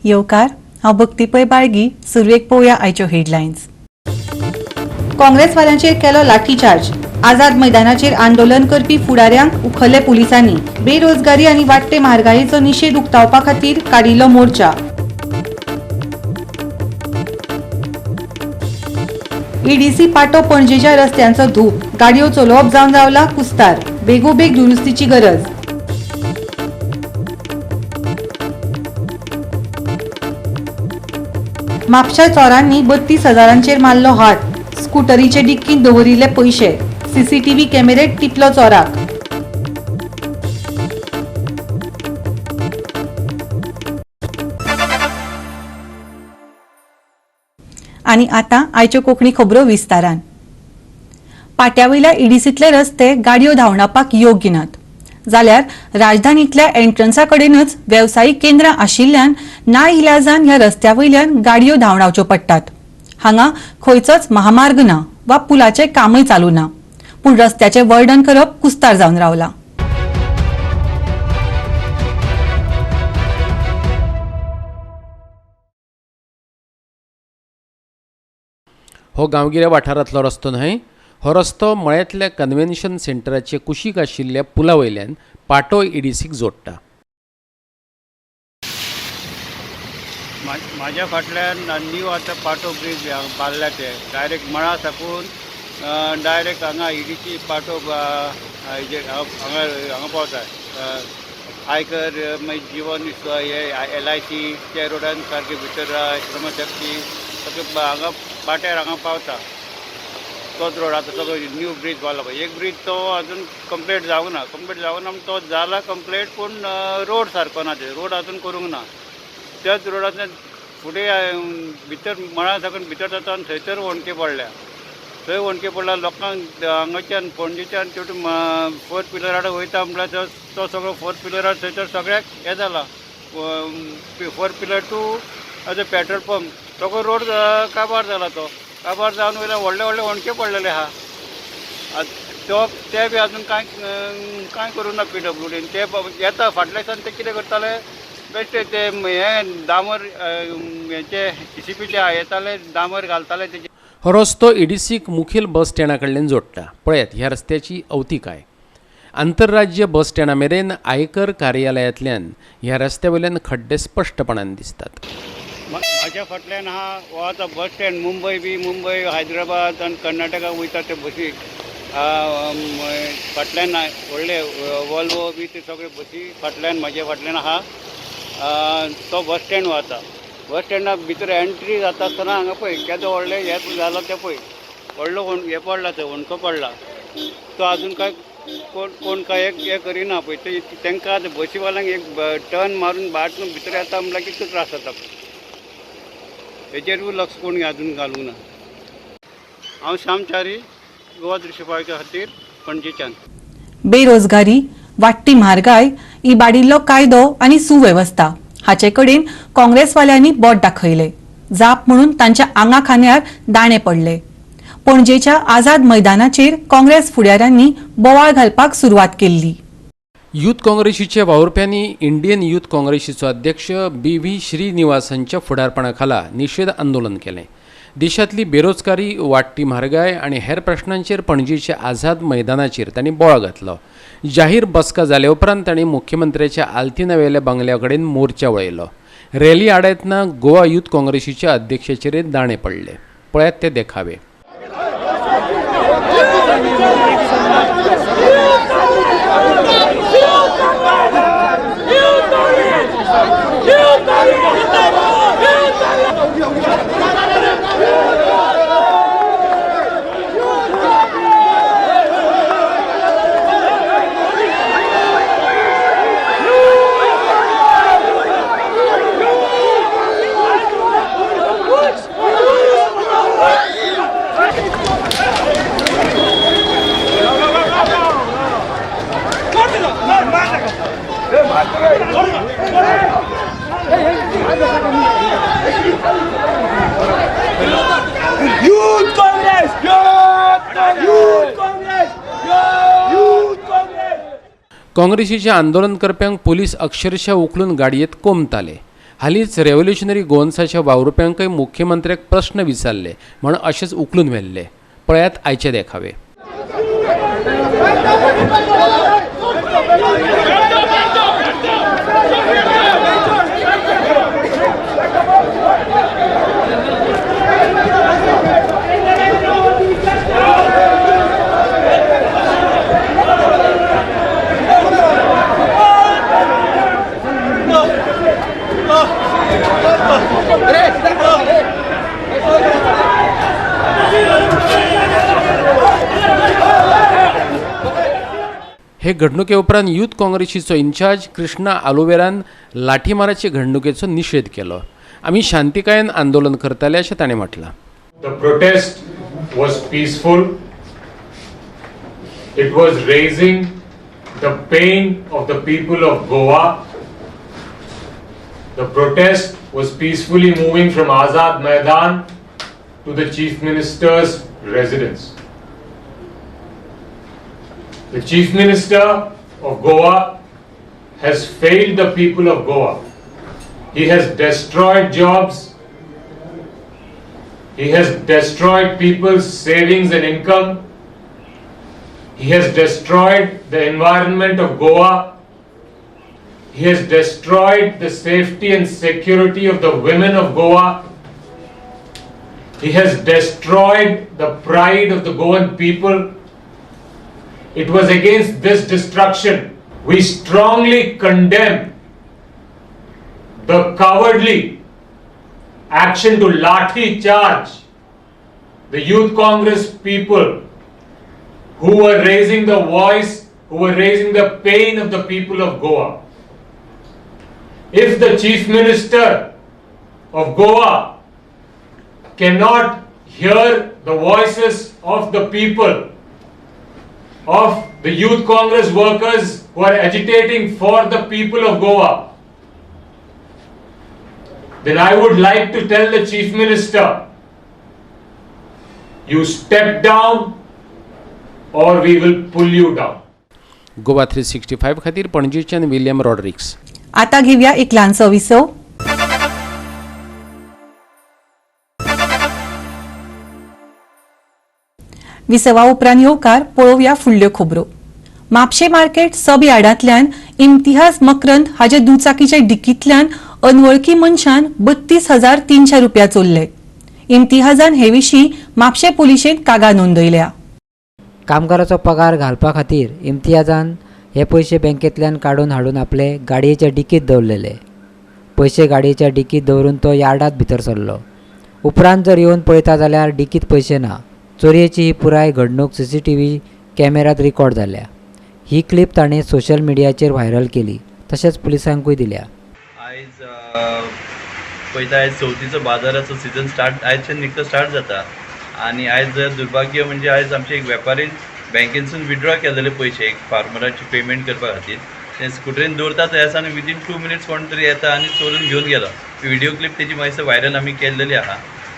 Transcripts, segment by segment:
येवकार. हांव भक्ती पै बाळगी. सुरवेक पळोवया आयच्यो हेडलायन्स. काँग्रेसवाल्यांचेर केलो लाठीचार्ज. आझाद मैदानाचेर आंदोलन करपी फुडाऱ्यांक उखल्ले पुलिसांनी. बेरोजगारी आनी वाडटे म्हारगायेचो निशेध उक्तावपा खातीर काडिल्लो मोर्चा. ईडीसी पाटो पणजेच्या रस्त्यांचो धूप. गाडयो चलोवप जावन रावला कुस्तार. बेगोबेग दुरुस्तीची गरज. म्हापशा चोरांनी 32 हजारांचेर मारलो हात. स्कुटरीचे डिक्कींत दवरिल्ले पयशे. सीसीटीव्ही कॅमेरेत टिपलो चोराक. आनी आतां आयच्यो कोंकणी खबरो विस्तारान. पाट्यावयल्या ईडीसींतले रस्ते गाडयो धांवडावपाक योग्य नात जाल्यार राजधानींतल्या एंट्रन्सा कडेनच वेवसायीक केंद्रां आशिल्ल्यान ना इलाजान ह्या रस्त्या वयल्यान गाडयो धांवडावच्यो पडटात. हांगा खंयचोच महामार्ग ना वा पुलाचें कामय चालू ना, पूण रस्त्याचें वर्णन करप कुस्तार जावन रावलां. हो गांवगिऱ्या वाठारांतलो रस्तो न्हय. हो रस्तो मळ्यांतल्या कन्व्हेन्शन सेंटराचे कुशीक आशिल्ल्या पुला वयल्यान पाटो ईडीसीक जोडटा. म्हाज्या फाटल्यान न्यू आतां पाटो ब्रीज बांदल्या ते डायरेक्ट मळा साकून डायरेक्ट हांगा ईडीसी पाटो हांगा हांगा पावता. आयकर मागीर जिवन हे LIC त्या रोडान सारके भितर श्रमशक्ती सगळे हांगा पाट्यार हांगा पावता. तोच रोड आतां सगळो न्यू ब्रीज बांदला पळय. एक ब्रीज तो अजून कंप्लीट जावंक ना. कंप्लीट जावंक ना तो जाला कंप्लीट, पूण रोड सारको ना. ते रोड अजून करूंक ना. त्याच रोडांतल्यान फुडें भितर मळा साकून भितर जाता आनी थंयसर वणके पडल्या. थंय वणके पडल्या लोकांक हांगाच्यान पणजेच्यान तेवटेन फोर्थ पिलराड वयता म्हणल्यार तो सगळो फोर्थ पिलराड थंयसर सगळ्याक हें जाला. फोर्थ पिलर टू आतां पेट्रोल पंप सगळो रोड काबार जाला. तो काबार जावन वयल्यान व्हडले व्हडले वणके पडलेले आहा. तो ते बी अजून कांय कांय करूं ना PWDन. ते येता फाटल्या दिसान ते कितें करताले बेश्टे ते हे डांबर हेचे सीसीपीचे येताले डांबर घालताले तेजे. हो रस्तो ईडीसीक मुखेल बस स्टँडा कडल्यान जोडटा. पळयात ह्या रस्त्याची अवतिकाय. आंतरराज्य बस स्टँडा मेरेन आयकर कार्यालयांतल्यान ह्या रस्त्या वयल्यान खड्डे स्पश्टपणान दिसतात. म्हाज्या फाटल्यान आहा हो आतां बस स्टँड. मुंबय बी मुंबय हैदराबाद आनी कर्नाटका वयता ते बसी फाटल्यान व्हडले वॉल्वो बी ते सगळे बसी फाटल्यान म्हाज्या फाटल्यान आहा तो बस स्टँड वता. बस स्टँडा भितर एंट्री जाता आसतना हांगा पळय केदो व्हडलें हें जालां तें पळय. व्हडलो हें पडला थंय वणको पडला. तो अजून काय कोण कोण काय एक हें करिना पळय. ते तांकां आतां बसीवाल्यांक एक टर्न मारून भायर भितर येता म्हणल्यार कितलो त्रास जाता. हेजेरूय लक्ष कोण अजून घालूंक ना. हांव श्याम च्यारी, गोवा दृश्यपाळिका खातीर पणजेच्यान. बेरोजगारी, वाडटी म्हारगाय, इबाडिल्लो कायदो आनी सुवेवस्था हाचे कडेन काँग्रेसवाल्यांनी बोट दाखयले. जाप म्हणून तांच्या आंगा खांद्यार दाणे पडले. पणजेच्या आझाद मैदानाचेर काँग्रेस फुडाऱ्यांनी बोवाळ घालपाक सुरवात केल्ली. यूथ काँग्रेसीच्या वावुरप्यांनी इंडियन यूथ काँग्रेसीचो अध्यक्ष BV श्रीनिवासांच्या फुडारपणा खाला निशेध आंदोलन केलें. देशांतली बेरोजगारी, वाडटी म्हारगाय आनी हेर प्रश्नांचेर पणजेच्या आझाद मैदानाचेर तांणी बोवाळ घातलो. जाहीर बसका जाले उपरांत तांणी मुख्यमंत्र्याच्या आल्तिनावेल्या बंगल्या कडेन मोर्चा वळयलो. रॅली आडायतना गोवा यूथ काँग्रेसीच्या अध्यक्षाचेर दाणे पडले. पळयात ते देखावे. Youth Congress! Youth Congress! Youth Congress! काँग्रेसीचे आंदोलन करप्यांक पोलीस अक्षरशः उखलून गाडयेत कोंबताले. हालींच रेव्होल्युशनरी गोवन्साच्या वावुरप्यांकय मुख्यमंत्र्याक प्रस्न विचारले म्हण अशेंच उखलून व्हेल्ले. पळयात आयचे देखावे. हे घडणुके उपरांत यूथ काँग्रेसीचो इन्चार्ज कृष्णा आलोवेरान लाठीमाराचे घडणुकेचो निशेध केलो. आमी शांतिकायेन आंदोलन करताले अशें ताणें म्हटलां. The protest was peaceful. It was raising the pain of the people of Goa. The protest was peacefully moving from Azad Maidan to the Chief Minister's residence. The Chief Minister of Goa has failed the people of Goa. He has destroyed jobs. He has destroyed people's savings and income. He has destroyed the environment of Goa. He has destroyed the safety and security of the women of Goa. He has destroyed the pride of the Goan people. It was against this destruction we strongly condemn the cowardly action to lathi charge the Youth Congress people who were raising the voice, who were raising the pain of the people of Goa. If the Chief Minister of Goa cannot hear the voices of the people, of the Youth Congress workers who are agitating for the people of Goa, then I would like to tell the Chief Minister, you step down or we will pull you down. Goa 365 खातीर पणजेच्यान William Rodrigues. आता घेऊया एक ल्हानसो विसव. विसवा उपरांत येवकार पळोवया फुडल्यो खबरो. म्हापशें मार्केट सब यार्डांतल्यान इम्तिहाज मकरंद हाच्या दुचाकीच्या डिकींतल्यान अनवळखी मनशान 32,300 रुपया चोरले. इम्तिहाजान हे विशीं म्हापशें पुलिशेंत कागाळ नोंदयल्या. कामगाराचो पगार घालपा खातीर इम्तियाजान हे पयशे बँकेंतल्यान काडून हाडून आपले गाडयेच्या डिकीत दवरलेले. पयशे गाडयेच्या डिकीत दवरून तो यार्डात भितर सरलो. उपरांत जर येवन पळयता जाल्यार डिकीत पयशे ना. चोरयेची ही पुराय घडणूक CCTV कॅमेऱ्यांत रिकॉर्ड जाल्या. ही क्लिप ताणें सोशल मिडियाचेर व्हायरल केली तशेंच पुलिसांकूय दिल्या. आयज पळयता आयज चवथीचो बाजाराचो सिजन स्टार्ट आयजच्यान निकतो स्टार्ट जाता आनी आयज दुर्भाग्य म्हणजे आयज आमचे एक वेपारी बँकेनसून विड्रॉ केलेले पयशे एक फार्मराची पेमेंट करपा खातीर ते स्कुटरीन दवरता थंय आसा आनी विदीन 2 मिनिट्स कोण तरी येता आनी चोरून घेवन गेलो. व्हिडियो क्लिप तेजी मातशी व्हायरल आमी केल्लेली आहा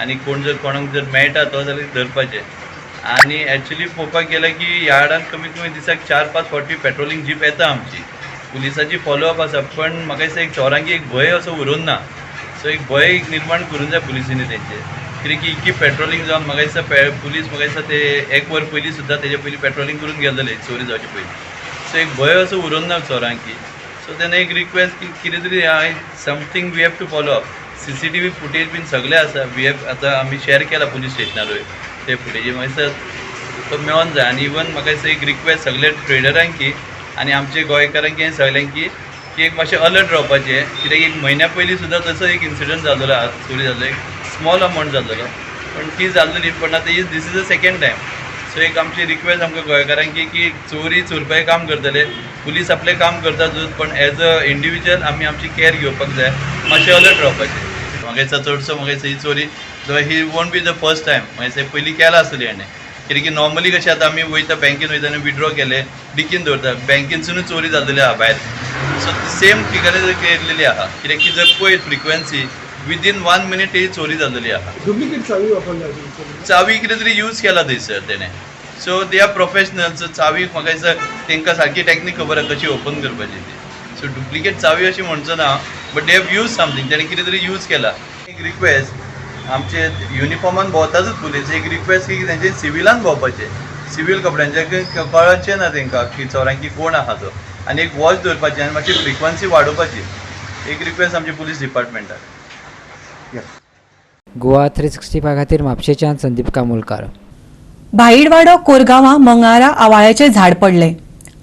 आनी कोण जर कोणाक जर मेळटा तो जाल्यार धरपाचें. आनी एक्चुली पळोवपाक गेल्यार की यार्डान कमीत कमी दिसाक 4-5 फावटी पेट्रोलिंग जीप येता आमची, पुलिसाची फॉलोअप आसा, पण म्हाका दिसता एक चोरांक एक भंय असो उरूंक ना. सो एक भंय निर्माण करूंक जाय पुलिसांनी तेंचे, कित्याक की इतकी पेट्रोलिंग जावन म्हाका दिसता पुलीस म्हाका दिसता ते एक वर पयलीं सुद्दां तेजे पयलीं पेट्रोलिंग करून गेल्ले चोरी जावचे पयलीं. सो एक भंय असो उरूंक ना चोरांकी. सो तेन्ना एक रिक्वेस्ट की कितें तरी something we have to follow up. CCTV footage बीन सगळें आसा, we have आतां आमी शेअर केला पुलीस स्टेशनारूय ते फुटेजी म्हाका दिसता तो मेळोन जाय. आनी इवन म्हाका दिसता एक रिक्वेस्ट सगळे ट्रेडरांकी आनी आमचे गोंयकारांकी आनी सगळ्यांकी की एक मातशें अलर्ट रावपाचें, कित्याक एक म्हयन्या पयलीं सुद्दां तसो एक इन्सिडंट जाल्लो आहा, चोरी जाल्लो, एक स्मॉल अमावंट जाल्लो पण ती जाल्ली, पण आतां this is a second time. So एक आमची रिक्वेस्ट आमकां गोंयकारांकी की चोरी चोरपाचें काम करतले, पुलीस आपलें काम करता, पण एज अ इंडिविज्युअल आमी आमची केअर घेवपाक जाय, मातशें अलर्ट रावपाचें. म्हाका दिसता चडसो म्हाका दिसता ही चोरी ही won't be the first time, म्हाका दिसता पयलीं केला आसतली हेणें, कित्याक की नॉर्मली कशें आतां आमी वयता बँकेन वयता आनी विड्रॉ केले डिकीन दवरता, बँकेनसुनूय चोरी जाल्लेली आहा भायर. सो सेम ठिकाणी केलेली आहा, कित्याक की जर पळयत फ्रिक्वेन्सी विदीन 1 मिनीट ही चोरी जाल्लेली आहा. डुप्लिकेट चावी वापरल्या, चावी कितें तरी यूज केला थंयसर तेणें. So they are professional. So चावी म्हाका दिसता तेंकां सारकी टॅक्नीक खबर आहा कशी ओपन करपाची ती. सो डुप्लिकेट चावी अशी म्हणचो ना, But they have use something, तेणी कितें तरी यूज केला. एक रिक्वेस्ट, आमचे युनिफॉर्मान भोंवतातच पुलीस, एक रिक्वेस्ट की तेंचे सिविलान भोंवपाचें, सिवील कपड्यांचे कळचें ना तेंकां की चोरांक की कोण आहा तो, आनी एक वॉच दवरपाची आनी मातशी फ्रिक्वन्सी वाडोवपाची, एक रिक्वेस्ट आमचे पुलीस डिपार्टमेंटाक. गोवा 365 खातीर म्हापशेच्यान संदीप कामोलकार. भाईडवाडो कोरगांवां मंगळारा आवाळ्याचें झाड पडलें.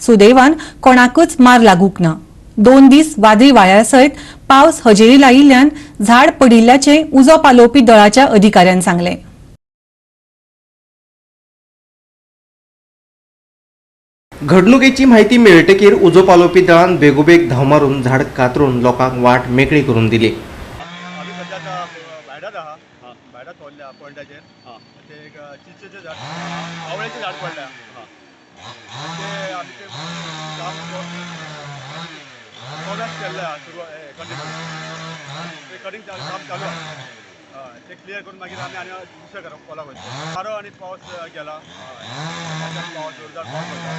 सुदैवान कोणाकूच मार लागूंक ना. 2 दीस वादळी वाऱ्या सयत पावस हजेरी लायिल्ल्यान झाड पडिल्ल्याचें उजो पालोवपी दळाच्या अधिकाऱ्यान सांगलें. घडणुकेची म्हायती मेळटकीर उजो पालोवपी दळान बेगोबेग धांव मारून झाड कातरून लोकांक वाट मेकळी करून दिली. आमी सद्या आतां भायडात आहा, भायडात पावल्या पॉयंटाचेर. ते एक चिंचेचें झाड, आवळ्याचें झाड पडल्या. ते आमी ते काम कोव्याक केल्लें आहा सुरू, कटींग ते कटींग काम चालू आहा. हय, ते क्लियर करून मागीर आमी आनी दुसऱ्या घरा कोलाक वयतले. वारो आनी पावस गेला, पावस जोरदार पावस पडटा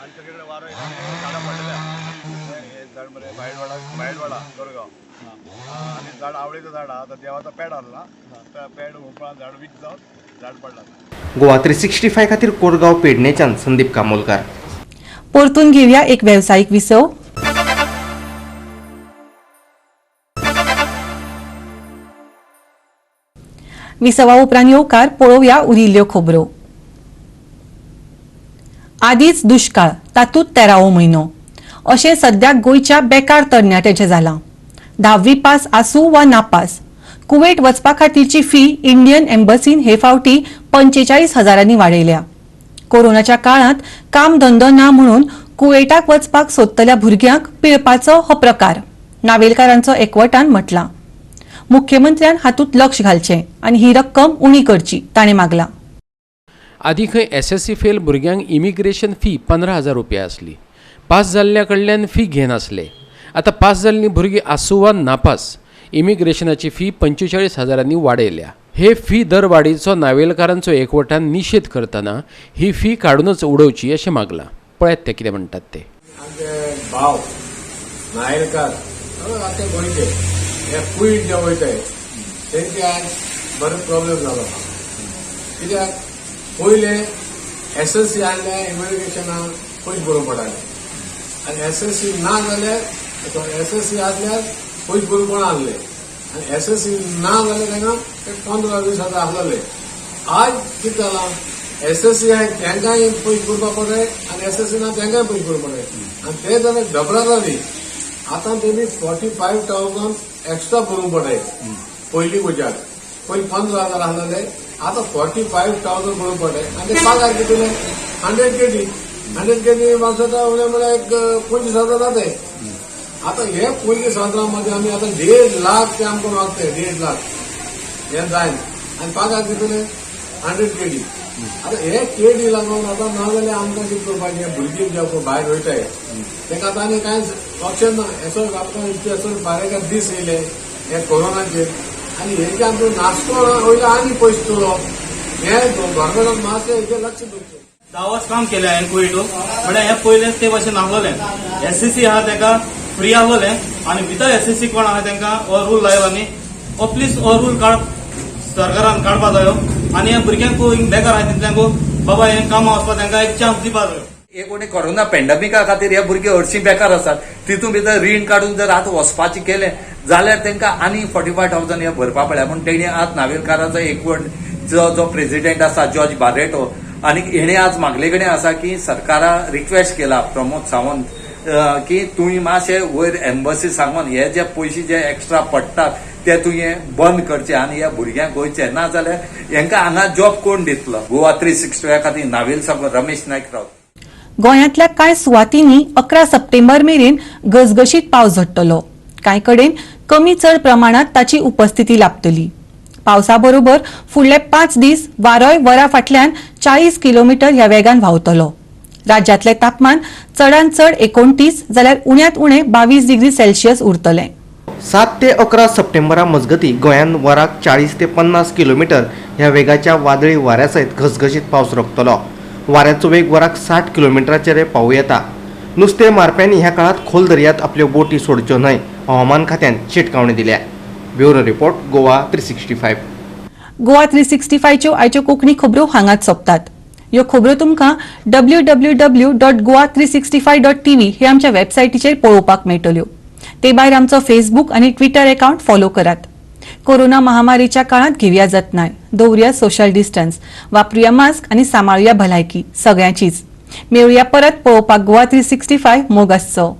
आनी सगळे कडेन वारो येता, झाडां पडलेले आहा. हे झाड मरे भायडवाडा, भायडवाडा कोरगांव, आनी झाड आवळेचें झाड आहा. आतां देवाचो पेड हाडला, त्या पेड हुंपळान झाड वीक जावन झाड पडला. गोवा 365 खातीर कोरगांव पेडणेच्यान संदीप कामोलकार. परतून घेवया एक वेवसायीक विसव. विसवा उपरांत येवकार पळोवया उरिल्ल्यो खबरो. आदींच दुश्काळ, तातूंत 13वो म्हयनो, अशें सद्याक गोंयच्या बेकार तरणाट्याचें जालां. 10वी पास आसूं वा नापास, कुवेट वचपा खातीरची फी इंडियन एम्बसीन हे फावटी 45,000 वाडयल्या. कोरोनाच्या काळांत काम धंदो ना म्हणून कुवेटाक वचपाक सोदतल्या भुरग्यांक पिळपाचो हो प्रकार नावेलकारांचो एकवटान म्हटलां. मुख्यमंत्र्यान हातूंत लक्ष घालचें आनी ही रक्कम उणी करची, ताणें मागलां. आदीं खंय SSC fail भुरग्यांक इमिग्रेशन फी 15,000 रुपया आसली. पास जाल्ल्या कडल्यान फी घेनासले. आतां पास जाल्लीं भुरगीं आसूं वा नापास, इमिग्रेशनाची फी 45,000 वाडयल्या. हे फी दरवाडीचो नावेलकारांचो एकवटान निशेध करतना ही फी काडूनच उडोवची अशें मागलां. पळयात ते कितें म्हणटात ते. आमचे भाव नायलकार आतां गोंयचे हे कुवेट जे वयताय तेंचे आज बरो प्रॉब्लेम जालो. कित्याक पयले SSC आसले इमिग्रेशनाक पयशे भरूंक पडटाले, आनी SSC ना जाल्यार, SSC आसल्यार पयशे भरूंक पडना आसले, आनी SSC ना जाल्यार तांकां 15-20 हजार आसलेले. आज कितें जालां, SSC आहाय तांकांय पयशे भरपाक पडटाय आनी SSC ना तांकांय पयशे भरूंक पडटाय, आनी ते जाल्यार घबराताली. आतां तेमी 45,000 एक्स्ट्रा भरूंक पडटाय. पयलीं वयच्याक पयलीं 15,000 आसलेले, आतां 45,000 भरूंक पडटाय. आनी ते पगार कितले 100 KD, 100 KD वर्साचा म्हळ्यार एक 25,000 जाताय. आतां हे 25,000 मध्ये आमी आतां 1.5 लाख ते आमकां मागताय, 1.5 लाख हे जायना. आनी पगार कितले 100 KD. आतां हे KD लागून आतां ना जाल्यार आमकां कितें करपाचें, भुरगीं जे पळय भायर वयताय तांकां आतां आनी कांयच ऑप्शन ना. असो आमकां असो बारीक दीस येयले हे कोरोनाचेर, आनी हेजे आमचो नाश्तो वयलो आनी पयशे चोरप, हे गव्हर्मेंटान मातशें हेजेर लक्ष दिवचें. 10 वर्स काम केलें हांवें कुवेटू, म्हळ्यार हें पयलें ते भाशेन आसलेलें. SSC आहा तेका फ्री आसलेलें, आनी विदाउट SSC कोण आहा तेंकां हो रूल लायलो आनी हो प्लीज हो रूल काड सरकारान काडपा जायो, आनी ह्या भुरग्यांक बेकार आहा तितल्यांक बाबा हें कामां वचपा तेंकां एक चान्स दिवपा जायो. एक कोणी कोरोना पेंडमिका खातीर हे भुरगे हरशीं बेकार आसात, तितून भितर रीण काडून जर आतां वचपाचें केलें जाल्यार तांकां आनी 45,000 हे भरपा पडल्या. पूण तेणी आज नावेलकाराचो एकवट जो प्रेजिडेंट आसा जॉर्ज बारेटो, आनी हेणे आज मागले कडेन आसा की सरकारा रिक्वेस्ट केला प्रमोद सावंत की तुवें मातशें वयर एम्बसी सांगून हे जे पयशे जे एक्स्ट्रा पडटात ते तुवें बंद करचे आनी ह्या भुरग्यांक वयचे, ना जाल्यार हेंकां हांगा जॉब कोण दितलो. गोवा 365 खातीर नावेल साकून रमेश नायक रावता. गोंयांतल्या कांय सुवातींनी 11 सप्टेंबर मेरेन गसगशीत पावस झडटलो. कांय कडेन कमी चड प्रमाणात ताची उपस्थिती लाभतली. पावसा बरोबर फुडले 5 दीस वारोय वरा फाटल्यान 40 किलोमीटर ह्या वेगान व्हांवतलो. राज्यांतलें तापमान चडांत चड 29 जाल्यार उण्यांत उणें 22 डिग्री सेल्सियस उरतलें. 7 ते 11 सप्टेंबरा मजगती गोंयांत वराक 40 ते 50 किलोमीटर ह्या वेगाच्या वादळी वाऱ्या सयत घसघशीत पावस रकतलो. वाऱ्याचो वेग वराक 60 किलोमिटराचेर पावूं येता. नुस्तें मारप्यांनी ह्या काळात खोल दर्यात आपल्यो बोटी सोडच्यो न्हय, हवामान खात्यान शिटकावणी दिल्या. Bureau report, Goa 365. Goa 365च्यो आयच्यो कोंकणी खबरो हांगाच सोंपतात. ह्यो खबरो तुमकां www.goa365.tv हे आमच्या वेबसायटीचेर पळोवपाक मेळटल्यो. ते भायर आमचो फेसबूक आनी ट्विटर अकावंट फॉलो करात. कोरोना महामारीच्या काळात घेवया जतनाय, दवरुया सोशल डिस्टन्स, वापरुया मास्क आनी सांबाळुया भलायकी सगळ्यांचीच. मेळुया परत पळोवपाक गोवा 365. मोग आसचो.